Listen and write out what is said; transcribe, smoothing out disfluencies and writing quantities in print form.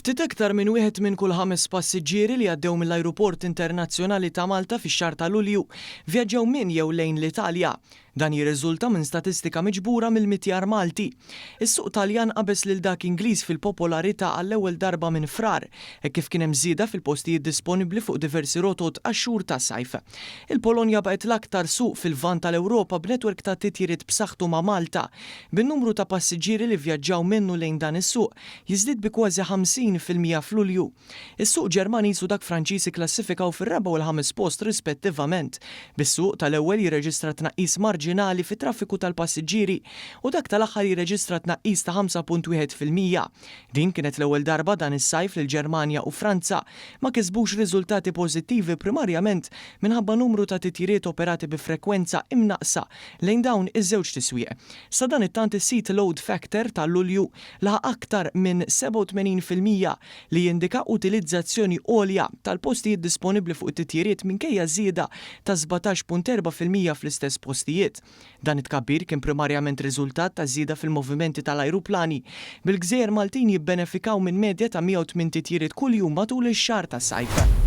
Ftit aktar minn wieħed minn kull ħames passiġġieri li għaddew mill-Ajruport Internazzjonali ta' Malta fix-xahar ta' Lulju vvjaġġaw minn jew lejn l-Italja. Dan jirriżulta minn statistika miġbura mill-Mitjar Malti. Is-suq Taljan qabeż lil dak Ingliż fil-popolarità għall-ewwel darba minn Frar, hekk kif kien hemm żieda fil-postijiet disponibbli fuq diversi rotot għax-xhur tas-sajf. Il-Polonja baqgħet l-aktar suq fil-Lvant tal-Ewropa b'netwerk ta' titjiriet b'saħħtu ma' Malta, bin-numru ta' passiġġieri li vvjaġġaw minn u lejn dan is-suq jiżdied bi kważi 50% f'Lulju. Is-suq Ġermaniż u dak Franċiż ikklassifikaw fir-raba' u l-ħames post rispettivament, bis-suq tal-ewwel jirreġistra tnaqqis marġinali fit-traffiku tal-passiġġieri u dak tal-aħħar jirreġistra tnaqqis ta' 5.1%. Din kienet l-ewwel darba dan is-sajf li l-Ġermanja u Franza ma kisbux riżultati pożittivi primarjament minħabba numru ta' titjiriet operati bi frekwenza imnaqqsa lejn dawn iż-żewġt iswieq. Sadanittant is-seat load factor ta' Lulju laħaq aktar minn 87% li jindika utilizzazzjoni għolja tal-postijiet disponibbli fuq it-titjiriet minkejja żieda ta' 17.4% fl-istess postijiet. Dan it-tkabbir kien primarjament riżultat ta' żieda fil-movimenti tal-ajruplani, bil-gżejjer Maltin jibbenefikaw minn medja ta' 108 titjiriet kuljum matul ix-xahar tas-sajf.